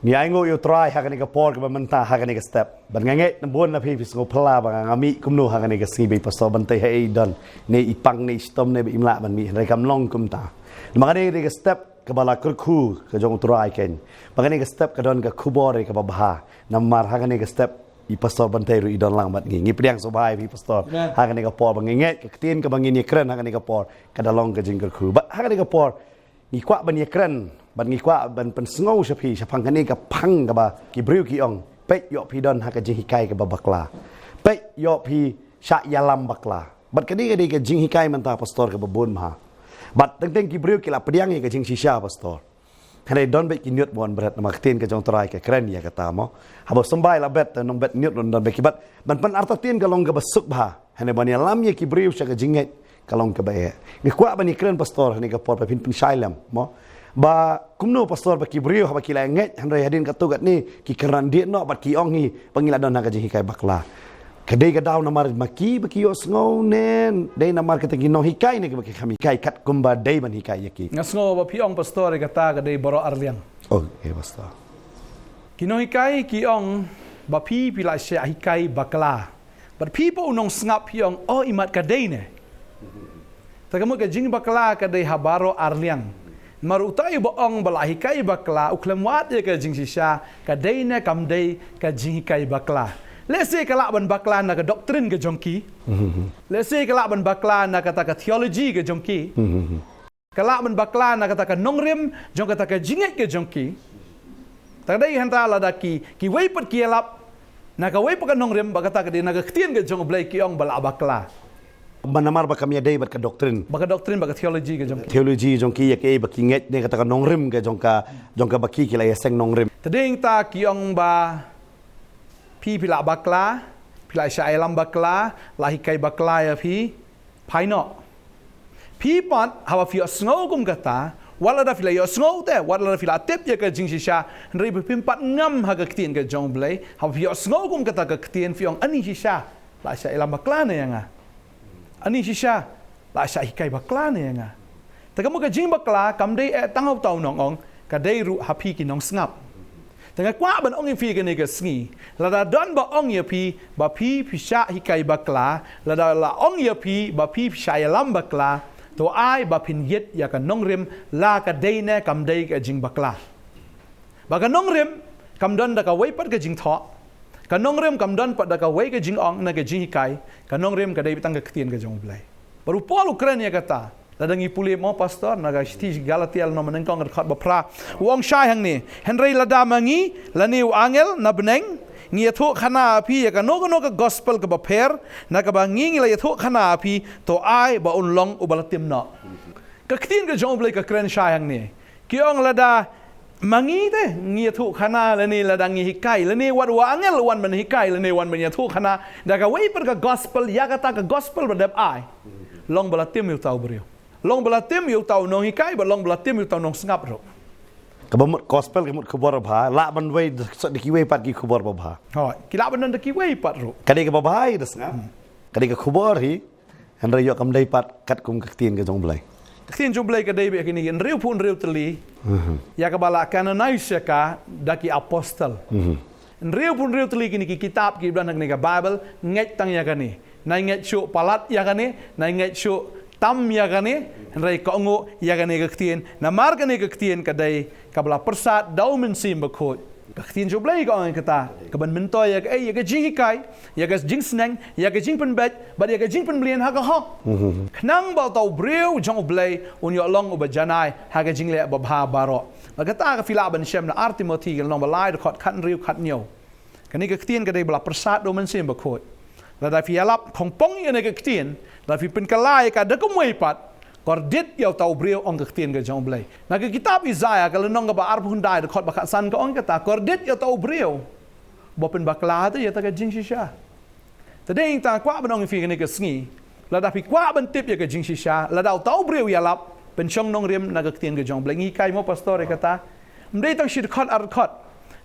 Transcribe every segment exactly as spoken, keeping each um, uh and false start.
Ngi ainguh ïa u Trai ha kane ka por kaba mynta ha kane ka step. Bad nga ngeit na bun na phi phi sngewphylla ba nga mih kumno ha kane ka sngi ba i Pastor Bantei ha i don. Ne i pang ne i shitom ne ba im lah ban mih hynrei kam long kumta. Namar kane ka step kaba la kyrkhu ka jong u Trai keiñ. Ba kane ka step ka don ka khubor kaba bha. Namar ha kane ka step i Pastor Bantei ruh i don lang bad ngi. Ngi pdiang sngewbha ïa phi Pastor. Ha kane ka por ba ngi ngeit ka ktien kaba ngin ïakren ha kane ka por ka da long ka jingkyrkhu. Bad ha kane ka por ngi kwah ban ïakren bad ngi kwah ban pynsngew sha phi shaphang kane ka phang kaba ki briew ki ong peit ïoh phi don ha ka jinghikai kaba bakla. Peit ïoh phi shah ïalam bakla. Bad kane ka dei ka jinghikai mynta Pastor kaba bun bha. Bad teng teng ki briew ki la pdiang ïa ka jingshisha Pastor. Hynrei don beit ki ñiut ba wan bret namar ka ktien ka jong u Trai ka kren ïa kata mo. Haba symbai la bet te nongbet ñiut ruh don beit ki bad ban pynartatien ka long kaba suk bha. Hynrei ban ïalam ïa ki briew sha ka jingngeit ka long kaba eh. Ngi kwah ban ïakren Pastor ha kane ka por ba phin pynshai lem mo. Ba kumno Pastor ba ki briew haba ki la ngeit hynrei hadien katto katne ki kren dien noh bad ki ong hi ba ngi la don ha ka jinghikai bakla. Ka dei ka daw namar ma ki ba ki ïohsngew ne dei namar kata ki nonghikai ne kiba ki kham hikai katkum ba dei ban hikai ïa ki. Nga sngew ba phi ong Pastor ïa kata ka dei baroh arliang. Oh, eh Pastor. Ki nonghikai ki ong ba phi phi la shah hikai bakla. Bad phi ba u nongsngap phi ong oh imat ka dei ne. Te ka mut ka jingbakla ka dei ha baroh arliang. Namar utai uba ong ba la hikai bakla u khlem wad ïa ka jingshisha ka dei ne kam dei ka jinghikai bakla. Lehse ka lah ban bakla na ka doctrine ka jong ki. Lehse ka lah ban bakla na kata ka theology ka jong ki. Ka lah ban bakla na kata ka nongrim jong kata ka jingngeit ka jong ki. Ta dei hynta lada ki kiwei pat ki ïalap na kawei pat ka nongrim ba kata ka dei na ka ktien ka jong u Blei ki ong ba la bakla. Ba namar ba kam ïadei bad ka doctrine. Ba ka doctrine ba ka theology ka jong ki. Theology jong ki ïa kaei ba ki ngeit ne kata ka nongrim ka jong ka jong ka ba ki ki la ïaseng nongrim. Te dei ta ki ong ba phi phi la bakla, phi la shah ïalam bakla, la hikai bakla ïa phi. Phai noh. Phi pat haba phi ïohsngew kum kata, wat lada phi la ïohsngew te, wat lada phi la tip ïa ka jingshisha, hynrei ba phim pat ngam ha ka ktien ka jong u Blei, haba phi ïohsngew kum kata ka ktien phi ong ani shisha la shah ïalam bakla ne ïa nga. Ani shisha la shah hikai bakla ne ïa nga. Te ka mut ka jingbakla kam dei eh tang ha uta u nongong, ka dei ruh ha phi ki nongsngap. Te nga kwah ban ong ïa phi kane ka sngi, lada don ba ong ïa phi ba phi phi shah hikai bakla, lada la ong ïa phi ba phi phi shah ïalam bakla, to ai ba phin ïit ïa ka nongrim la ka dei ne kam dei ka jingbakla. Ba ka nongrim kam don da kawei pat ka jingthoh. Ka nongrim kam don pat da kawei ka jingong ne ka jinghikai. Ka nongrim ka dei tang ka ktien ka jong u Blei. Bad u Paul u kren ïa kata. Lada ngi pule mo Pastor na ka shithi Galatia lynnong ba nyngkong ka dkhot ba phra. U ong shai hangne. Hynrei lada ma ngi lane u angel na bneng ngi ïathuh khana ha phi ïa kano kano ka gospel kaba pher na kaba ngi ngi la ïathuh khana ha phi to ai ba un long uba la tim noh. Ka ktien ka jong u Blei ka kren shai hangne. Ki ong lada ma ngi te ngi ïathuh khana lane lada ngi hikai lane wat u angel wan ban hikai lane wan ban ïathuh khana da kawei pat ka gospel ïa kata ka gospel ba dep ai. Long ba la tim ïa uta u briew. Long ba la tim ïa uta u nonghikai bad long ba la tim ïa uta u nongsngap ruh. Kaba mut gospel ka mut khubor bha lah ban wei da kiwei pat ki khubor ba bha. Hooid, ki lah ban don da kiwei pat ruh. Ka dei kaba bha hi da sngap. Ka dei ka khubor hi. Hynrei ïoh kam dei pat katkum ka ktien ka jong u Blei. Ka ktien jong u Blei ka dei bad kine ki hynriewphew hynriew tylli. Ïa kaba la canonize ïa ka da ki apostle. Hynriewphew hynriew tylli kine ki kitab ki ba don ha kane ka Bible ngeit tang ïa kane. Nai ngeit shuh palat ïa kane, nai ngeit shuh tam ïa kane, hynrei ka ong ïa kane ka ktien. Namar kane ka ktien ka dei kaba la pyrsad da u Mynsiem Bakhuid. Ka ktien jong u Blei ka ong ïa kata, ka ban myntoi ïa ka, eh, ïa ka jinghikai, ïa ka jingsneng, ïa ka jingpynbeit bad ïa ka jingpynmlien ha ka hok. Khnang ba uta u briew jong u Blei un ïoh long uba janai ha ka jingleh babha baroh. Bad kata ka phi lah ban shem na ar Timothi ka lynnong ba lai dkhot khathynriew khathynñiew. Kane ka ktien ka dei ba la pyrsad da u Mynsiem Bakhuid. Lada phi ïalap khongpong ïa kane ka ktien, lada phi pynkylla ïa ka da kumwei pat, kordit ïa uta u briew ong ka ktien ka jong u Blei. Na ka kitab Isaïah ka lynnong kaba arphew khyndai dkhot ba khatsan ka ong kata kordit ïa uta u briew ba pynbakla te ïa ta ka jingshisha. Te dei tang kwah ban ong ïa phi kane ka sngi, lada phi kwah ban tip ïa ka jingshisha, lada uta u briew ïalap pynshong nongrim na ka ktien ka jong u Blei. Ngi hikai mo Pastor ïa kata. Ym dei tang shi dkhot ar dkhot.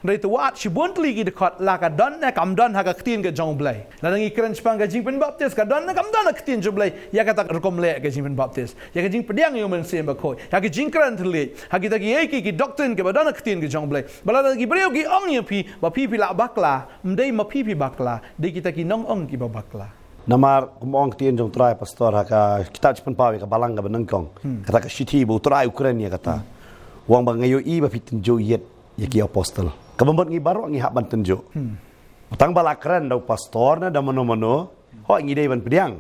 Hynrei to wad shibun tylli ki dkhot la ka don ne kam don ha ka ktien ka jong U Blei. Lada ngi kren shaphang ka jingpynbaptis, ka don ne kam don ha ka ktien jong U Blei ïa kata ka rukom leh ka jingpynbaptis, ïa ka jingpdiang ïa U Mynsiem Bakhuid, ïa ka jingkren thylliej, ha kita kiei kiei ki doctrine kiba don ha ka ktien ka jong U Blei. Ba lada ki briew ki ong ïa phi ba phi phi la bakla, ym dei ma phi phi bakla, dei kita ki nongong kiba bakla. Namar kum ong ktien jong U Trai, pastor, ha ka kitab Jingpynpaw ïa ka Balang kaba nyngkong, kata ka shithi ba U Trai u kren ïa kata, u ong ba nga ïohi ba phi tynjuh ïit ïa ki apostol. Kaba mut ngi baroh ngi hap ban tynjuh. Tang ba la kren da u pastor ne da mano mano, hooid ngi dei ban pdiang.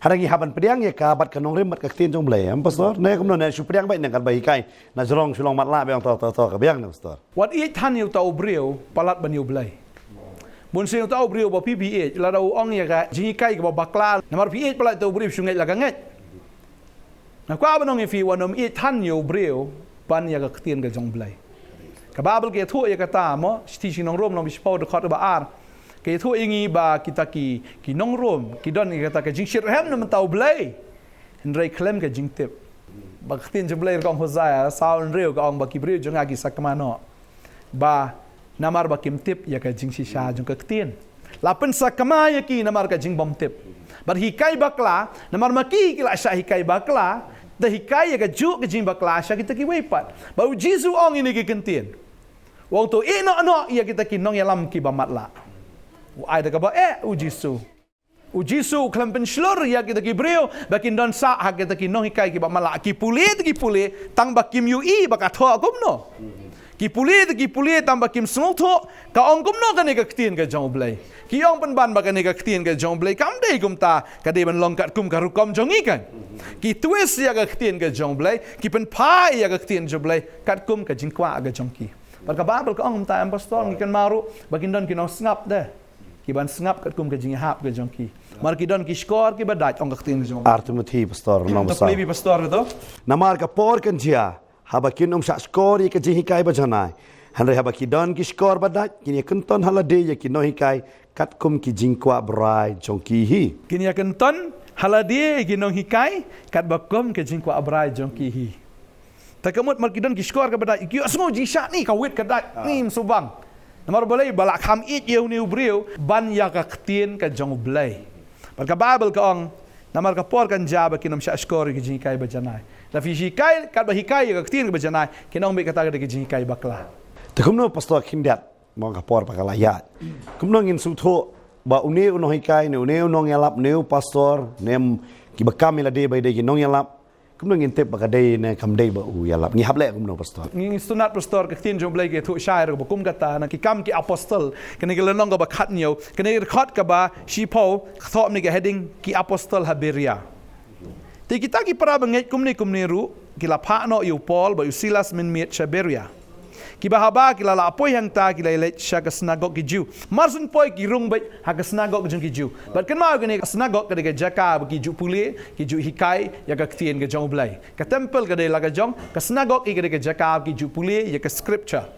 Hynrei ngi hap ban pdiang ïa ka bad ka nongrim bad ka ktien jong U Blei, em pastor? Ne kumno, ne shu pdiang beit ne katba hikai na jrong shu long matlah biang, to to to ka biang ne, pastor? Wat ïeit than ïa uta u briew palat ban ïa U Blei. Bun sien uta u briew ba phi phi ïeit, lada u ong ïa ka jinghikai kaba bakla, namar phi ïeit palat uta u briew, shu ngeit la ka ngeit. Nga kwah ban ong ïa phi, wat nym ïeit than ïa u briew ban ïa ka ktien ka jong U Blei. Ka Baibl ka ïathuh ïa kata, mo, shithi sha ki nong Rom, lynnong ba shiphew, dkhot ba ar, ka ïathuh ïa ngi ba kita ki, ki nong Rom ki don ïa kata ka jingshitrhem na bynta U Blei, hynrei khlem ka jingtip. Ba ka ktien jong U Blei, ka ong Hosea saw hynriew, ka ong ba ki briew jong nga ki sakma noh, ba namar ba kim tip ïa ka jingshisha jong ka ktien. La pynsakma ïa ki namar ka jingbymtip. Bad hikai bakla, namar ma ki ki la shah hikai bakla, da hikai ïa kajuh ka jingbakla sha kita kiwei pat. Bad U Jisu u ong ïa kine ki kyntien, u ong to ïehnoh noh ïa kita ki nongïalam kiba matlah. U ai da kaba eh U Jisu. U Jisu u khlem pynshlur ïa kita ki briew ba kin don sah ha kita ki nonghikai kiba matlah. Ki pule te ki pule tang ba kim ïohi ba ka thoh kumno. Ki pule te ki pule tang ba kim sngewthuh ka ong kumno kane ka ktien ka jong U Blei. Ki ong pynban ba kane ka ktien ka jong U Blei kam dei kumta, ka dei ban long katkum ka rukom jong ngi kan. Ki twist ïa ka ktien ka jong U Blei, ki pynphai ïa ka ktien jong U Blei katkum ka jingkwah ka jong ki. Bad ka Baibl ka ong mynta, em pastor, ngi kynmaw ruh ba kin don ki nongsngap de, ki ban sngap katkum ka jingïahap ka jong ki. Mar ki don ki shkor kiba dait, ong ka ktien ka jong. Ar Timothi, pastor, lynnong ba saw. Timothi, pastor, to. Namar ka por kan jia haba kin ym shah shkor ïa ka jinghikai ba janai. Hynrei haba ki don ki shkor ba dait, kin ïakynton ha lade ïa ki nonghikai katkum ki jingkwah brai jong ki hi. Kin ïakynton ha lade ïa ki nonghikai katba kum ka jingkwah brai jong ki hi. Te ka mut mar ki don ki shkor kaba dait, ki ïohsngew jingshah ni ka wit ka dait, ni ym sngewbang. Namar balei? Ba la kham ïeit ïa une u briew ban ïa ka ktien ka jong U Blei. Bad ka Baibl ka ong, namar ka por kan jia ba kin ym shah shkor ïa ka jinghikai ba janai. Lada phi hikai katba hikai ïa ka ktien kaba janai, kin ong beit kata ka dei ka jinghikai bakla. Te kumno, pastor, khyndiat, mo, ka por ba ka la ïaid. Kumno ngin sngewthuh ba une u nonghikai ne une u nongïalap, une u pastor, ne em kiba kam ïa lade ba dei ki nongïalap, kumno ngin tip ba ka dei ne kam dei ba u ïalap? Ngi hap leh kumno, pastor? Ngi, ngi sngewtynnat, pastor, ka ktien jong U Blei ka ïathuh shai ruh ba kum kata na Ki Kam ki Apostol, kane ka lynnong kaba khathynñiew, kane ka dkhot kaba shiphew, ka thoh ïa kane ka heading, ki apostol ha Beria. Te kita ki para bangeit kumne kumne ruh ki la phah noh ïa u Paul bad u Silas mynmiet sha Beria. Kiba haba ki la lah poi hangta ki la leit sha ka synagog ki Jiw. Mar syn poi ki rung beit ha ka synagog jong ki Jiw. Bad kynmaw, kane ka synagog ka dei ka jaka ba ki ju pule, ki ju hikai ïa ka ktien ka jong U Blei. Ka temple ka dei la ka jong, ka synagog ka dei ka jaka ba ki ju pule ïa ka scripture.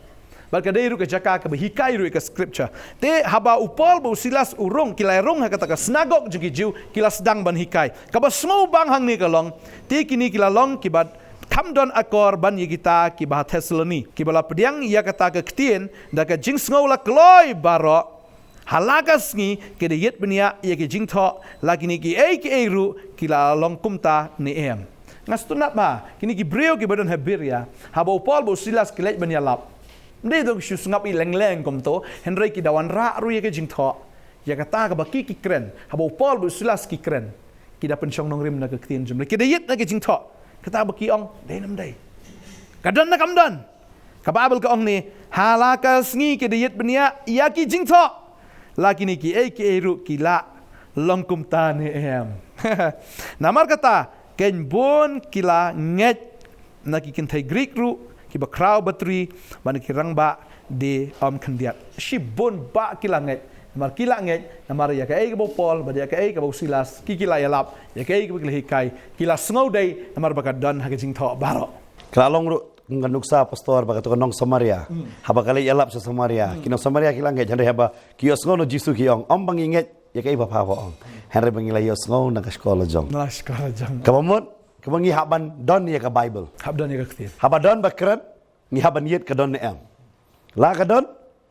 Bad ka dei ruh ka jaka kaba hikai ruh ïa ka scripture. Te haba u Paul bad u Silas u rung, ki la rung ha kata ka synagog jong ki Jiw, ki la sdang ban hikai. Kaba sngewbang hangne ka long, te kine ki la long kiba kham don akor ban ïa kita kiba ha Thessaloni, kiba la pdiang ïa kata ka ktien da ka jingsngew la kloi baroh. Ha la ka sngi ki da ïit bniah ïa ki jingthoh, la kine kiei kiei ruh ki la long kumta ne em. Nga sngewtynnat ba kine ki briew kiba don ha Beria, haba u Paul bad u Silas ki leit ban ïalap, ym dei tang shu sngap ïa leng leng kumto, hynrei ki da wanrah ruh ïa ka jingthoh. Ïa kata kaba ki, ki kren, haba u Paul bad u Silas ki kren, ki da pynshong nongrim na ka ktien jong U Blei, ki da ïit na ka jingthoh. Kata ba ki ong, dei ne ym dei? Ka don ne kam don? Ka Baibl ka ong ne, ha la ka sngi ki da ïit bniah ïa ki jingthoh, la kine kiei kiei ruh ki la long kumta ne em. Namar kata, keiñ bun ki la ngeit na ki kynthei Grik ruh, kiba khraw batri, bad na ki rangbah de ym khyndiat. Shibun bah ki la ngeit. Namar ki la ngeit namar ïa kaei kaba u Paul bad ïa kaei kaba u Silas ki, ki la ïalap, ïa kaei kaba ki la hikai, ki la sngew dei namar ba ka don ha ka jingthoh baroh. Ka la long ruh kum ka nuksa, pastor, ba kato ka nong Samaria, haba ka leit ïalap sha Samaria, ki nong Samaria ki la ngeit, hynrei haba ki ïohsngew na u Jisu ki ong, ym ba ngi ngeit ïa kaei ba pha ba ong, hynrei ba ngi la ïohsngew na ka shkor la jong. Na ka shkor la jong. Kaba mut, kaba ngi hap ban don ïa ka Baibl. Hap don ïa ka ktien. Haba don ba kren, ngi hap ban ïit ka don ne em. La ka don,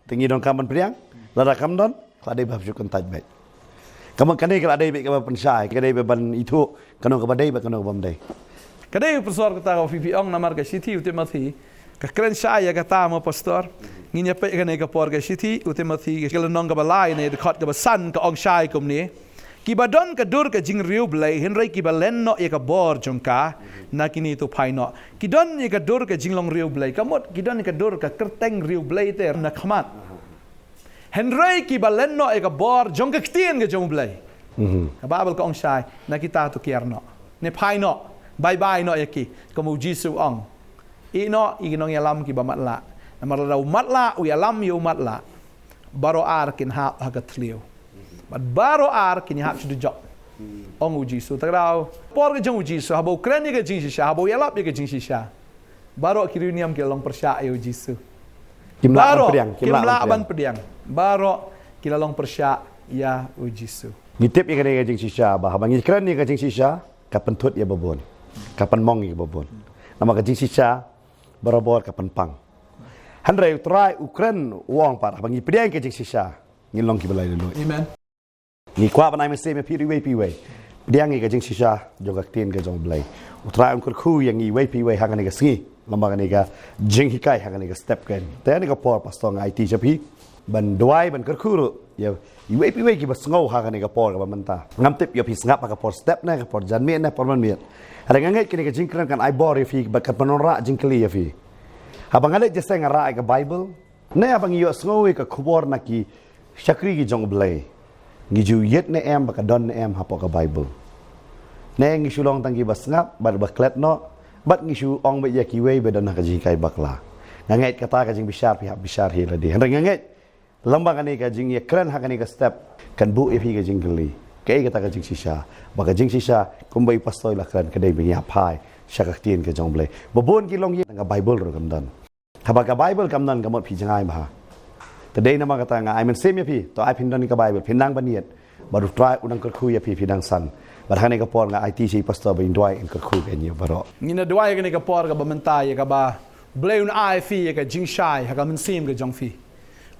Te ngi donkam ban pdiang, lada kam don, ka la dei ba hap ju kyntait beit. Ka mut kane ka la dei beit kaba pynshai, ka dei beit ban ithuh kano kaba dei bad kano kaba ym dei. Ka dei u pynsor kata ka phi phi ong namar ka shithi u Timothi ka kren shai ïa kata mo pastor. Ngin ïa peit kane ka por ka shithi u Timothi ka lynnong kaba lai ne dkhot kaba san ka ong shai kumne. Kiba don ka dur ka jingriewblei hynrei kiba len noh ïa ka bor jong ka na kine to phai noh. Ki don ïa ka dur ka jinglong riewblei, ka mut ki don ïa ka dur ka kyrteng riewblei te na khmat. Hynrei kiba len noh ïa ka bor jong ka ktien ka jong U Blei. Ka Baibl ka ong shai, na kita to kiar noh, ne phai noh, bye bye noh ïa ki, kum u Jisu u ong. Ïeh noh ïa ki nongïalam kiba matlah. Namar lada u matlah u ïalam ïa u matlah, baroh ar kin hap ha ka thliew. Bad baroh ar kin ïahap sha dujok, ong u Jisu. Te ka daw por ka jong u Jisu, haba u kren ïa ka jingshisha, haba u ïalap ïa ka jingshisha, baroh ki riewniam ki la long pyrshah ïa u Jisu. Kim lah ban pdiang, kim lah ban pdiang. Baroh ki la long pyrshah ïa u Jisu. Ngi tip ïa kane ka jingshisha ba haba ngi kren ïa ka jingshisha, ka pynthut ïa ba bun, ka pynmong ïa ba bun. Namar ka jingshisha barabor ka pynpang. Hynrei u Trai u kren, u ong pat, haba ngi pdiang ïa ka jingshisha, ngin long kiba laitluid. Amen. Ngi kwah ban ai mynsiem ïa phi iwei pa iwei. Pdiang ïa ka jingshisha jong ka ktien ka jong U Blei. U Trai un kyrkhu ïa ngi iwei pa iwei ha kane ka sngi, lem bad kane ka jinghikai ha kane ka step kane. Te ha kane ka por pastor nga aiti sha phi ban duwai, ban kyrkhu ruh ïa iwei pa iwei kiba sngew ha kane ka por kaba mynta. Ngam tip ïa phi sngap ha ka por step ne, ka por janmiet ne, por mynmiet. Hynrei nga ngeit kane ka jingkren kan ai bor ïa phi bad kan pynwanrah jingkylli ïa phi. Haba nga leit jingïaseng, nga rah ïa ka Baibl, ne haba ngi ïohsngew ïa ka khubor na ki shakri ki jong U Blei, ngi ju ïeit ne em, ba ka don ne em hapoh ka Baibl? Ne ngi shu long tang kiba sngap bad ba klet noh, bad ngi shu ong beit ïa kiwei ba don ha ka jinghikai bakla? Nga ngeit kata ka jingbishar phi hap bishar hi lade. Hynrei nga ngeit lem bad kane ka jingïakren ha kane ka step kan buh ïa phi ka jingkylli, kaei kata ka jingshisha? Ba ka jingshisha kumba i pastor i la kren, ka dei ba ngi hap phai sha ka ktien ka jong U Blei. Ba bun ki longïing, tang ka Baibl ruh kam don. Haba ka Baibl kam don, ka mut phi jngai bha. Te dei namar kata nga ai mynsiem ïa phi, to ai phin don ïa ka Baibl, phin nang ban ïeit. Bad U Trai u nang kyrkhu ïa phi, phi nang san. Bad ha kane ka por nga aiti sha i pastor ba in duwai, in kyrkhu ïa ngi baroh. Ngin ïa duwai ha kane ka por kaba mynta ïa kaba U Blei un ai ïa phi ïa ka jingshai ha ka mynsiem ka jong phi.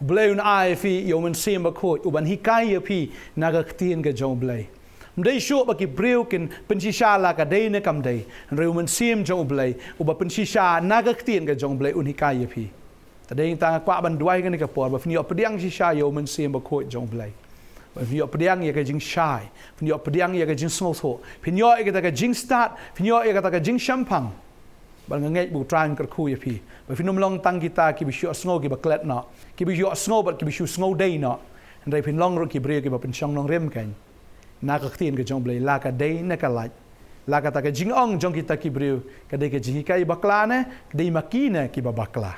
U Blei un ai ïa phi ïa u Mynsiem Bakhuid u ban hikai ïa phi na ka ktien ka jong U Blei. Ym dei shuh ba ki briew kin pynshisha la ka dei ne kam dei, hynrei u Mynsiem jong U Blei uba pynshisha na ka ktien ka jong U Blei un hikai ïa phi. Te dei tang nga kwah ban duwai ha kane ka por ba phin ïoh pdiang shisha ïa u Mynsiem Bakhuid jong U Blei. Ba phin ïoh pdiang ïa ka jingshai, phin ïoh pdiang ïa ka jingsngewthuh, phin ïoh ïa kata ka jingstad, phin ïoh ïa kata ka jingshemphang. Bad nga ngeit ba U Trai un kyrkhu ïa phi ba phin ym long tang kita kiba shu ïohsngew kiba klet noh, kiba shu ïohsngew bad kiba shu sngew dei noh. Hynrei phin long ruh ki briew kiba pynshong nongrim keiñ na ka ktien ka jong U Blei, la ka dei ne ka lait. La kata ka jingong jong kita ki briew ka dei ka jinghikai bakla ne ka dei ma ki ne kiba bakla.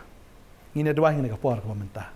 Ngin ïa duwai ha kane ka por kaba mynta.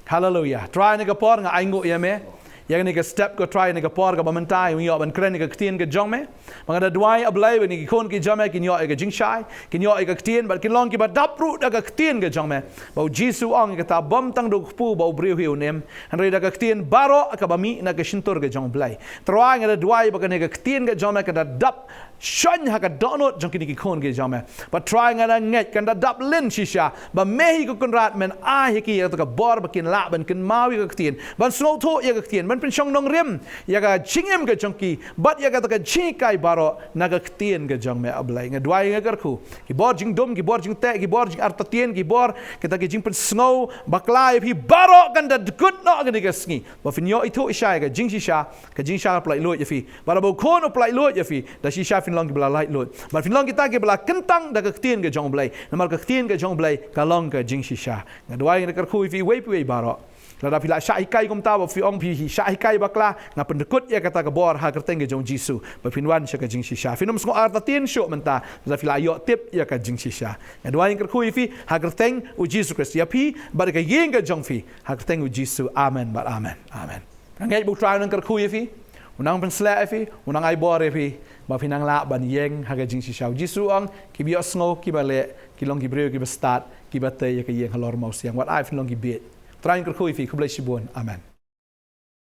Haleluia. Trai, ha kane ka por nga ainguh ïa me ïa kane ka step ko Trai, ha kane ka por kaba mynta, ïa u ïoh ban kren ïa ka ktien ka jong me. Ba nga da duwai, A Blei, ba kine ki khun ki jong me kin ïoh ïa ka jingshai, kin ïoh ïa ka ktien bad kin long kiba dap ruh da ka ktien ka jong me. Ba u Jisu u ong ïa kata, bym tang da u kpu ba u briew hi un im, hynrei da ka ktien baroh kaba mih na ka shyntur ka jong U Blei. Trai, nga da duwai ba kane ka ktien ka jong me kan da dap shon ha ka dohnud jong kine ki khun ki jong me. Bad Trai, nga da ngeit kan da dap lynti shisha ba me hi ko Kynrad men ai ha ki ïa kata ka bor ba kin lah ban kynmaw ïa ka ktien, ban sngewthuh ïa ka ktien, ban pynshong nongrim ïa ka jingim ka jong ki bad ïa kata ka jinghikai baroh na ka ktien ka jong me, A Blei. Nga duwai, nga kyrkhu, ki bor jingdum, ki bor jingteh, ki bor jingartatien, ki bor kita ki jingpynsngew bakla ïa phi baroh kan da dkut noh ha kane ka sngi. Ba phin ïoh ithuh shisha ïa ka jingshisha, ka jingshisha ka pyllait luid ïa phi. Bad haba u khun u pyllait luid ïa phi, da shisha phin long kiba la lait luid. Bad phin long kita kiba la kyntang da ka ktien ka jong U Blei. Namar ka ktien ka jong U Blei ka long ka jingshisha. Nga duwai, nga da kyrkhu ïa phi iwei pa iwei baroh. Lada phi la shah hikai kumta ba phi ong phi shah hikai bakla, nga pyndkut ïa kata ka bor ha ka kyrteng ka jong U Jisu ba phin wan sha ka jingshisha. Phin ym sngew artatien shuh mynta lada phi la ïoh tip ïa ka jingshisha. Nga duwai, nga kyrkhu ïa phi ha ka kyrteng U Jisu Khrist, ïa phi bad ïa ka ïing ka jong phi, ha ka kyrteng U Jisu. Amen bad amen. Amen. Nga ngeit ba U Trai u nang kyrkhu ïa phi, u nang pynshlur ïa phi, u nang ai bor ïa phi ba phin nang lah ban ïeng ha ka jingshisha. U Jisu u ong, kiba ïohsngew, kiba leh, ki long ki briew kiba stad, kiba tei ïa ka ïing halor mawsiang. Wat ai phin long ki bieit. U Trai un kyrkhu ïa phi. Khublei shibun. Amen.